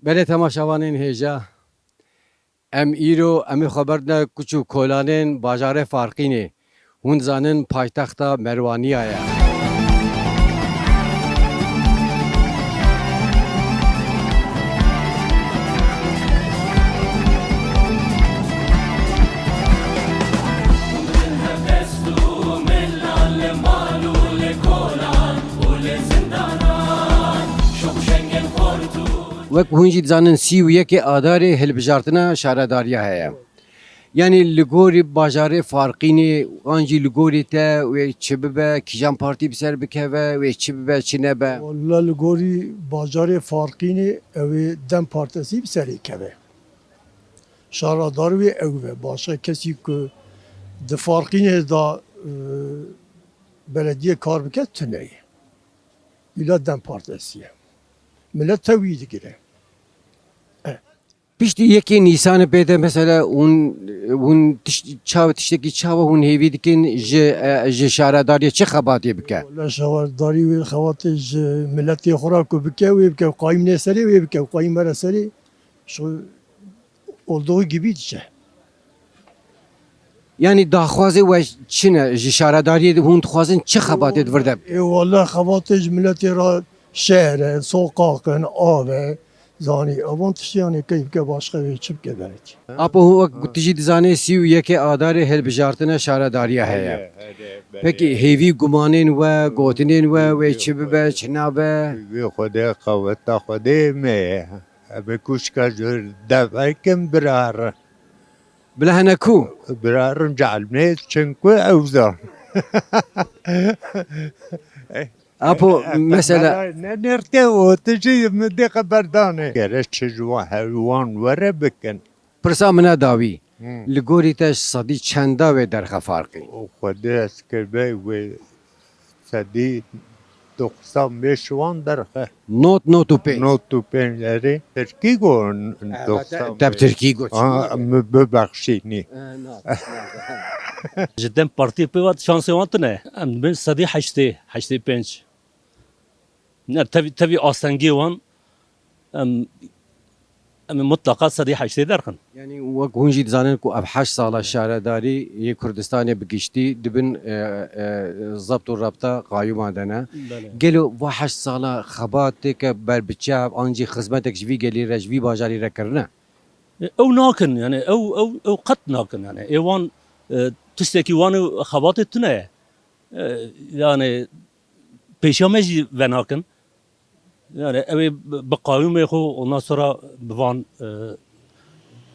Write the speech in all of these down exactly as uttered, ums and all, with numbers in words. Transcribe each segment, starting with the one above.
Belê temaşevanên hêja, em îro em ê xwe berdine kuç û kolanên bajarê Farqînê. Hûn dizanin paytexta Merwaniya ye. Wek hûn jî dizanin, sî û yekê Adarê hilbijartina şaredariya heye. Yanî li gorî bajarê Farqînê, an jî li gorî te wê çi bibe, kîjan partî bi ser bikeve, wê çi bibe, çi nebe? Walla li gorî bajarê Farqînê ew ê DEM Partesî bi serê keve. Şaredar wê ew be. Başka kesî ku di Farqînê de, e, belediye kar bike tune ye. Îla DEM Partesî ye. Milet tewî digire. E. Piştî yekê Nîsanê pê de mesela hûn, hûn tişt-, çawa, tiştekî çawa hûn hêvî dikin ji, e, ji şaredariyê çi xebatê bike? Wala şaredarî wê xebatê ji miletê xwe re ku bike, wê bike, qayîm nê serê wê bike, qayîm mere serê. Şu olduğu gibi diçe. Yanî daxwazê we çi ne? Ji şaredariyê de hûn dixwazin çi xebatê di vir de bike? Ê wele xebatê ji miletê re şehre, soqaq in, av e, zanî. Evan tiştê yanî keyf bike başqa wê çi bike belkî. Apo, wek tu jî dizanê sî û yekê Adarê hilbijartina şaredariya heye. Heye, heye, belê. Pekî hêvî gumanên we, gotinên we, wê çi bibe, çi nabe? Wê Xwedê qeweta Xwedê me ye. Em ê kuşka ji dev ekin birarin. Bila hene ku? Birarin cehlmê çinku ew zan. Apo, mesela ne nirte o, tu jî min dê xeber dane. Gere çi ji wan heywan were bikin. Pirsa min a dawî. Hmm. Li gorî te ji sedî çenda wê derxe Farqîn? O Xwedê ez kirbe wê sedî doxsan beş wan derxe. Not, not û pênc. Not û pênc, erê. Tirkî got, eh, doxsan beş. Te bi tirkî got. Aa, min bibexşînî. Eh, na, na. Ji DEM Partiyê pê ve şansê wan tune. Em dibin sedî heştê, heştê pênc. Ne, tevî, tevî astengê wan em, em ê mutlaqa sedî heştê derxin. Yanî wek hûn jî dizanin ku ev heşt sala şaredarî yê Kurdistanê bi giştî dibin, e, e, zebt û rebta qayûma de ne. Belê. Gelo va heşt sala xebateke berbiçav an jî xizmetek ji vî gelî re, ji vî bajarî re kirine? E, ew nakin, yani ew, ew, ew qet nakin, yani ê wan, e, tiştekî wan û xebatê tune ye. E, yani pêşiya me jî venakin. Yani ew ê bi, bi qayûmê xwe, ondan sonra bi van, e,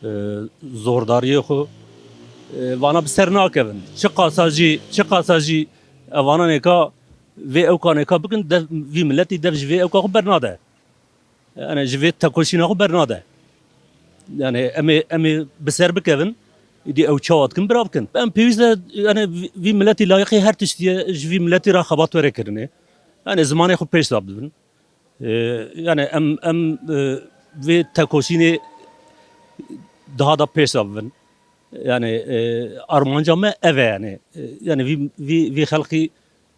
e, zordariyê xwe, e, vana bi ser nakevin. Çiqasa jî, çiqasa jî ev vana nêka vê ewka nêka bikin, dev, vî miletî dev ji vê ewka xwe bernade. Yani ji vê tekoşîna xwe bernade. Yani em ê, em ê bi ser bikevin, îdî ew çawa dikin, bira bikin. Em pêwîst e, yani vî, vî miletî layiqê her tiştî ye, ji vî miletî re xebat were kirinê. Yani zimanê xwe pêş de bibin. Ee, yani em, em, e, vê tekoşînê daha da pêş de bibin. Yani, e, armanca me ev e yani. E, yani vî, vî, vî xelqî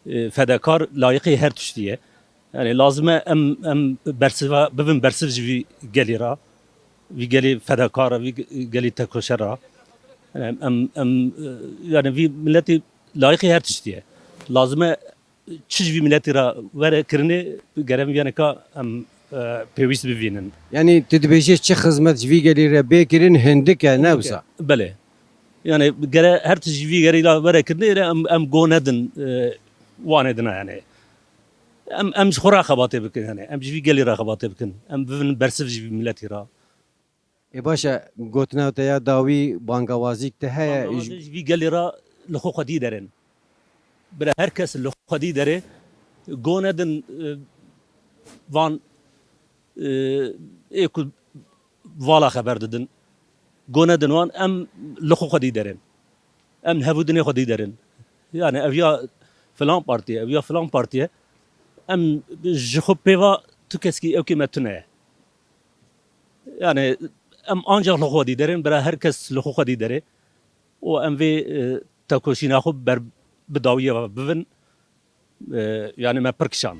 e, fedakar layiqê her tiştî ye. Yani lazim e em, em bersiva, bibin bersiv ji vî gelî re, vî gelî fedakar re, vî ge-, gelî tekoşer re. Yani em, em, em, e, yani vî miletî layiqê her tiştî ye. Lazim e çi ji vî miletî re were kirinê, gere em vî yaneka em, e, pêwîst bivînin. Yani tu dibêjî çi xizmet ji vî gelî re bê kirin hindik e, ne wisa? Belê. Yani gere her tişt ji vî gerî la were kirinê re em, em go nedin, e, wanê dina yani. Em, em ji xwe re xebatê bikin yani. Em ji vî gelî re xebatê bikin. Em bibin bersiv ji vî miletî re. Ê baş e, gotina te ya dawî bangawazîk te heye? Bangawazî ji vî gelî re li xwe xwedî derin. Bira her kes li xwedî derê go nedin, e, van, e, ê ku vala xeber didin. Go nedin wan, em li xwe xwedî derin. Em hevûdinê xwedî derin. Yani ev ya filan partiye, ev ya filan partiye. Em ji xwe pê va tu keskî ewkê me tune ye. Yani em ancak li xwe xwedî derin, bira her kes li xwe xwedî derê. Û em vê, e, tekoşîna xwe ber bi dawiyê ve bibin. E, yani me pir kişand.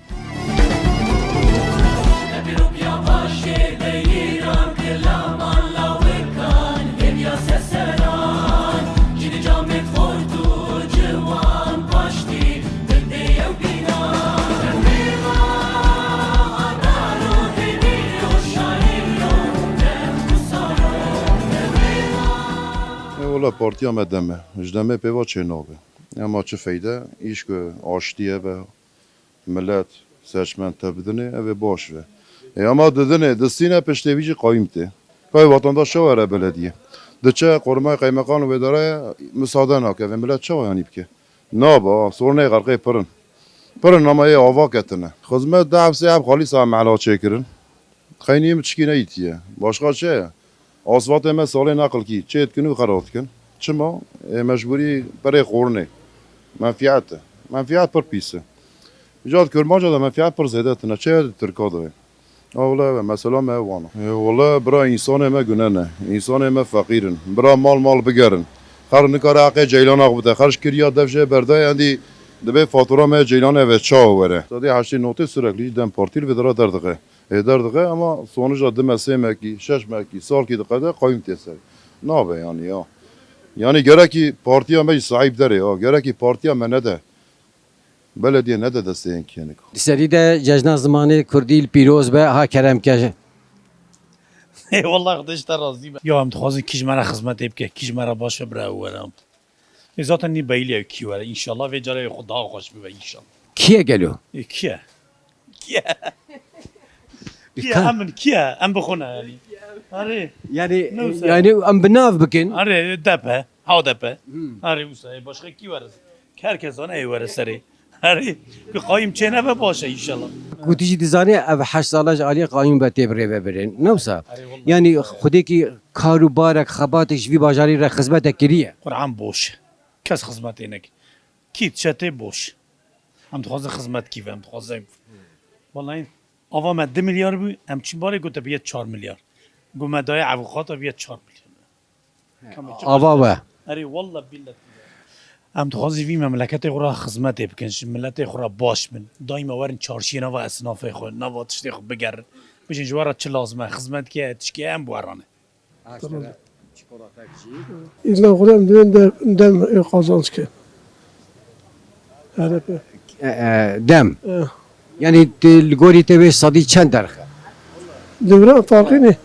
Wala partiya me dem e. Ji demê pê va çê nabe. Ema çi feyde? Îş ku aştiyê be, millet seçmen te bidinê, ev ê baş be. Ê, ema didinê, distîne piştê wî jî qayîm tê. Kay vatandaş çawa were belediyê? Diçe qorumay qeymeqan û wêdara ye, misade nake. Vê millet çawa yanî bike? Nabe, sorunê xelkê pir in. Pir in, ama yê ava ketine. Xizmet deh sê heb xalîsa mehla çêkirin. Xeynî min çikî neyîtiye. Başqa çi ye? Asfaltê me salê neqilkî çê dikin û xera dikin. Çima? Ê mecbûrî berê xornê. Menfiyet e. Menfiyet pir pîs e. Îca di Kurmanca de menfiyet pir zêde tine. Çi ye di Tirka de ye? A wele ev e. Mesela me ev wana. Ê wele bira însanê me gune ne. Însanê me feqîr in. Bira mal mal bigerin. Xer nikare heqê ceylana xwe bide. Xer ji kiriya dev jê berdayê endî dibê fatura me ceylanê ve çawa were. Sedî heştê notê sürekli dem partî li vê dira derdixe. Ê derdixe, ama sonuca dime sê mekî, şeş mekî, salkî diqede qayîm tê ser. Nabe yanî ya. Yanî gerekî partiya me jî sahîb derê ya. Gerekî partiya me nede. Belediye nede destê yên kênik. Di serî de cejna zimanê kurdî li pîroz be, ha kerem ke. Ê wallah Xwedê ji te razî be. Ya em dixwazin kî ji me re xizmetê bike, kî ji me re baş be bira ew were. Ê zaten nî beyliye kî were. Înşallah vê carê xwe daha xweş bibe înşallah. Kî ye gelo? Ê kî ye? Kî ye? Kî ye? Em in kî ye? Em bi xwe ne yanî. Erê. Yanî, ne wisa? Yanî em bi nav bikin. Erê, D P, H D P. Hmm. Erê wisa, ê başqa kî were? Her kes zane ê were serê. Erê, ku qayîm çê nebe baş e înşallah. Ku tu jî dizanî ev heşt sala ji aliyê qayîm be tê birêvebirin. Ne wisa? Erê, wallah. Yanî xwedêkî kar û barek, xebatek ji vî bajarî re xizmetek kiriye? Quran boş. Kes xizmetê nekir. Kî diçe tê boş. Em dixwazin xizmet kî ve, em dixwazin. Wallahî, ava me du milyar bû, em çîn barê gote bûye çar milyar. Got me daye avûkata bûye çar milyar. He, ava we. Erê, wallah billah. Em dixwazin vî memleketê xwe re xizmetê bikin, ji miletê xwe re baş bin. Daîma werin çarşiyê nava esnafê xwe, nava tiştê xwe bigerin. Bijin ji we re çi lazim e, xizmet ke, tişkê em bi we re ne. Îzna Xwedê em divên de-, dem ê qazanc ke. H D P. E, e, dem. E. Yanî tu li gorî te wê sedî çend derxe? Devre farqî ne.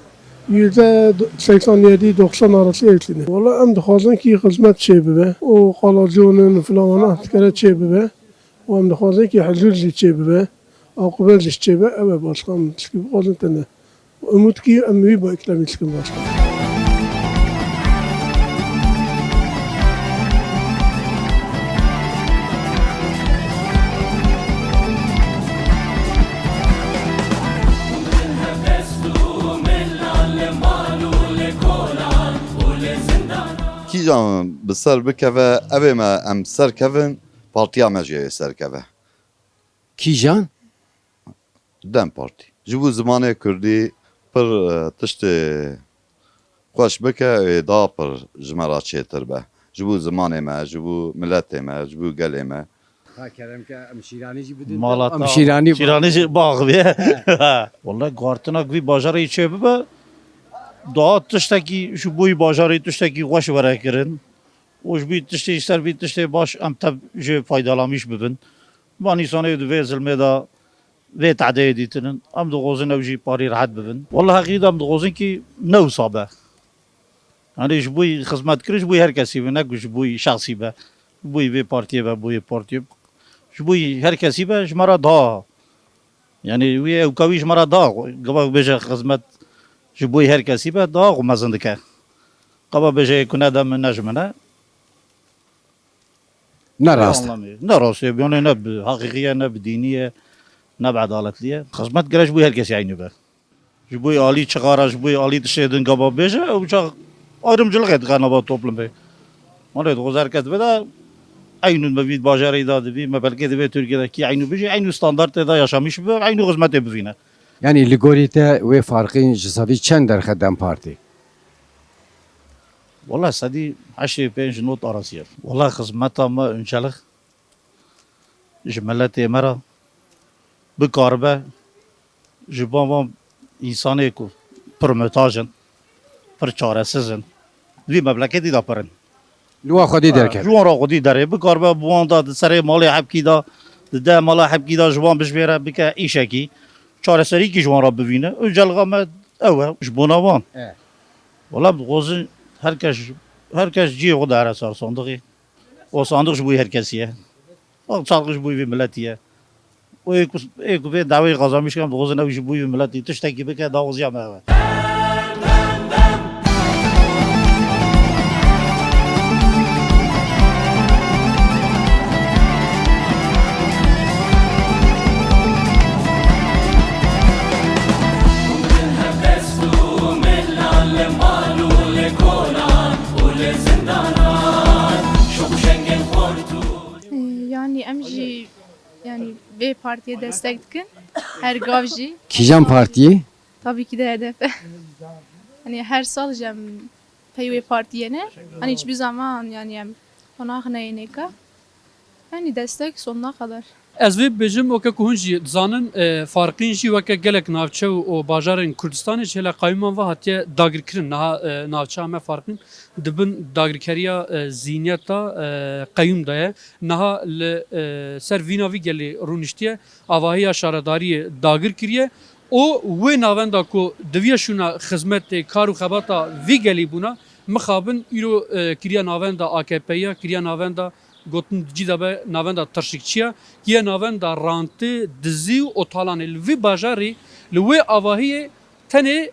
Yüzde seksen yedi doksan arası etkili. Valla em dixwazin ki xizmet çê bibe. O qalaconin filan wana kere çê bibe. Û em dixwazin ki hizûr jî çê bibe. Aqibet jî çê be, ew e başkan tişkî bixwazin tene. Umut ki em wî ba îkramî dikin başkan. Kîjan bi ser bikeve, ev ê me em ser kevin, partiya me jî ê ser keve. Kîjan? Dem Partî. Ji bo zimanê kurdî pir, e, tiştê xweş bike, ê daha pir ji me re çêtir be. Ji bo zimanê me, ji bo miletê me, ji bo gelê me. Ha, kerem ke em şîranî jî bidin. Mala te. Em şîranî, şîranî jî baxivê. He. Wallahî guhartina ku vî bajarê çê bibe, daha tiştekî ji bo wî bajarê tiştekî xweş were kirin. Û ji bo tiştê ser vî tiştê baş em tev jê faydalanmîş bibin. Van însanê di vê zilmê de vê tehdeyê dîtinin. Em dixwazin ew jî parî rehet bibin. Wallahî heqî de em dixwazin kî ne wisa be. Yanî ji bo xizmetkirin ji bo her kesî be, ne ku ji bo şexsî be. Ji bo vê partiyê be, bo yê partiyê. Ji bo her kesî be, ji me re daha. Yanî wî ewka wî ji me re daha. Gava bêje xizmet ji bo her kesî be, daha xwe mezin dike. Qaba bêje yê ku ne de min ne ji min e. Ne rast e. Anlamê. Ne rast e. Yanî ne bi heqîqî ye, ne bi dînî ye, ne bi edaletli ye. Xizmet gere ji bo her kesî eynî be. Ji bo alî çixara, ji bo alî tiştê din gava bêje, ew çax ayrımcılık dike nava toplumê. Wanê dixwaz her kes bide, eynû me vî bajarê de divî, me belkê divê Tirkiye de kî eynû bijî, eynû standartê de yaşamış bibe, eynû xizmetê bivîne. Yanî li gorî te wê farqîn ji sedî çend derxe dem Partî? Wala sedî heştê pênc not arasî ye. Wala xizmeta me öncelik ji miletê me re bikaribe, ji bo van însanê ku pir muhtac in, pir çaresiz in, vî memleketî de pir in. Li wan xwedî derkeve. Ji wan re xwedî derê bikaribe, bi wan de di serê malê hebkî de, di deh mala hebkî de ji wan bijmêre bike îşekî, çareserîkî ji wan re bivîne. Önceliga me ew e, ji bona wan. E. Wala dixwazin her kes Her kes cihê xwe dihere ser sandiqê. O sandiq ji bo her kesî ye. O sandiq ji bo vê miletî ye. O ê ku, ê ku vê daweyê qazanmîş kirin, dixwazin ew ji bo vê miletî tiştekî bike, daxwaziya me ew e. Yanî em jî, yanî vê partiyê destek dikin. Her gav jî. Kîjan partiyê? Tabii ki de H D P. Yanî her sal jî em pey wê partiyê ne. Yanî hiçbir zaman yanî em qonax neyê nêka. Yanî destek sonuna kadar. Ez vê bibêjim, weke ku hûn jî dizanin, e, Farqîn jî weke gelek navçe û, û bajarên Kurdistanê ji hêla qeyûman ve hatiye dagirkirin. Niha, e, navçeya me Farqîn di bin dagirkeriya, e, zîniyeta, e, qeyûm de ye. Niha li, e, ser vîna vî gelî rûniştiye, avahiya şaredariyê dagir kiriye. Û wê navenda ku diviye şûna xizmetê, kar û xebata vî gelî bûna, mixabin îro, e, kiriya navenda A K P'ya, kiriya navenda gotin cî de be navenda tirşikçiya, kiye navenda rantê, dizî û talanê. Li vî bajarî, li wê avahiyê tenê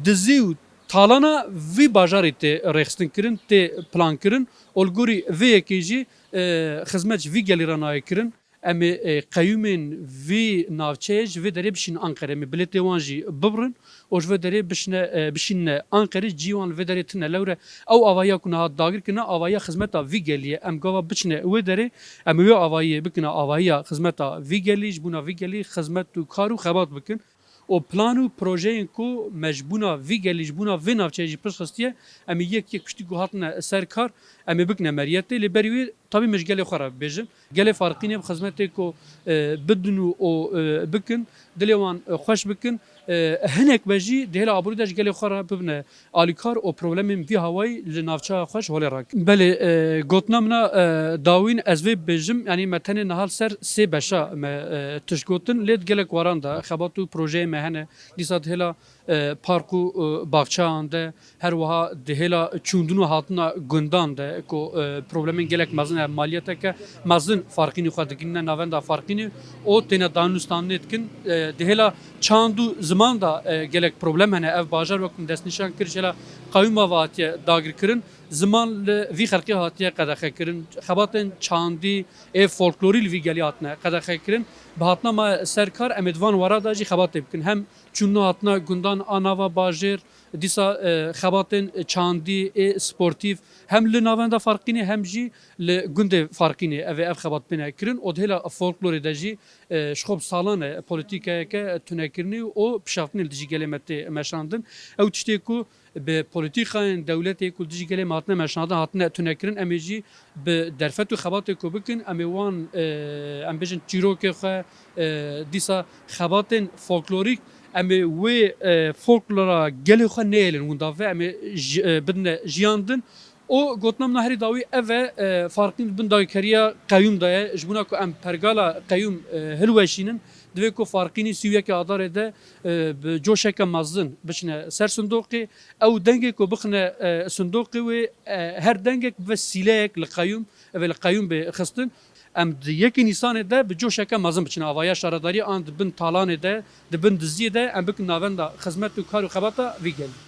dizî û talana vî bajarî tê rêxistin kirin, tê plan kirin. Û li gorî vê yekê jî, e, xizmet ji vî gelî re nayê kirin. Em ê, e, qeyûmên vî navçeyê ji vê derê bişînin Anqerê. Em ê bilêtê wan jî bibrin û ji vê derê bişine, e, bişînine Anqerê, cî wan li vê derê tune. Lewre ew avahiya ku niha dagir kirine, avahiya xizmeta vî gelî ye. Em gava biçine wê derê, em ê wê avahiyê bikine avahiya xizmeta vî gelî, ji bona vî gelî xizmet û kar û xebat bikin. Û plan û projeyên ku me ji bona vî gelî, ji bona vê navçeyê jî pişt xistiye, em ê yek yek piştî ku hatine ser kar, em ê bikine meriyetê. Lê berî wê tabî min ji gelê xwe re bibêjin. Gelê Farqînê bi xizmetê ku, e, bidin û, û, e, bikin, dilê wan, e, xweş bikin. E, hinek be jî di hêla aborî de ji gelê xwe re bibine alîkar û problemên vî hawayî li navçeya xwe ji holê rakin. Belê, e, gotina min a, e, dawîn ez vê bibêjim, yanî me tenê niha li ser sê beşa me, e, tişt gotin, lê di gelek waran de xebat û projeyê me hene. Dîsa di hêla, e, park û, e, baxçeyan de, her wiha di hêla çûndin û hatina gundan de ku, e, problemên gelek mezin hene, maliyeteke mezin Farqînî xwe digihîne navenda Farqînî û têne danûstanê dikin. E, di hêla çand û ziman de, e, gelek problem hene. Ev bajar wek min destnîşan kir, ji hêla qeyûma ve hatiye dagirkirin. Ziman li vî xelkê hatiye qedexekirin. Xebatên çandî, ê folklorî li vî gelî hatine qedexekirin. Bi hatina me ser kar, em ê di van wara de jî xebatê bikin. Hem çûnû hatina gundan a nava bajêr, dîsa, e, xebatên çandî, ê sportîf, hem li navenda Farqînê, hem jî li gundê Farqînê ev ê ev xebat bêne kirin û di hêla folklorê de jî, e, ji xwe bi salan e polîtîkayeke tunekirinê û pişaftinê li dijî gelê me tê meşandin. Ew tiştê ku bi polîtîkayên dewletê ku li dijî gelê me hatine meşandin, hatine tunekirin, em ê jî bi derfet û xebatê ku bikin, em ê wan, e, em bêjin çîrokê xwe, e, dîsa xebatên folklorîk, em ê wê, e, folklora gelê xwe nehêlin winda ve, em ê ji, e, bidine jiyandin. Û gotina min a herî dawî ev e, e, Farqîn di bin dagirkeriya qeyûm de ye. Ji bona ku em pergala qeyûm, e, hilweşînin, divê ku Farqînî sî û yekê Adarê de, e, bi coşeke mezin biçine ser sindoqê. Ew dengê ku bixine, e, sindoqê wê, e, her dengek bibe sîleyek li qeyûm, ev ê li qeyûm bê xistin. Em di yekê Nîsanê de bi coşeke mezin biçine avahiya şaredariyê an di bin talanê de, di bin diziyê de em bikin navenda xizmet û kar û xebata vî gelî.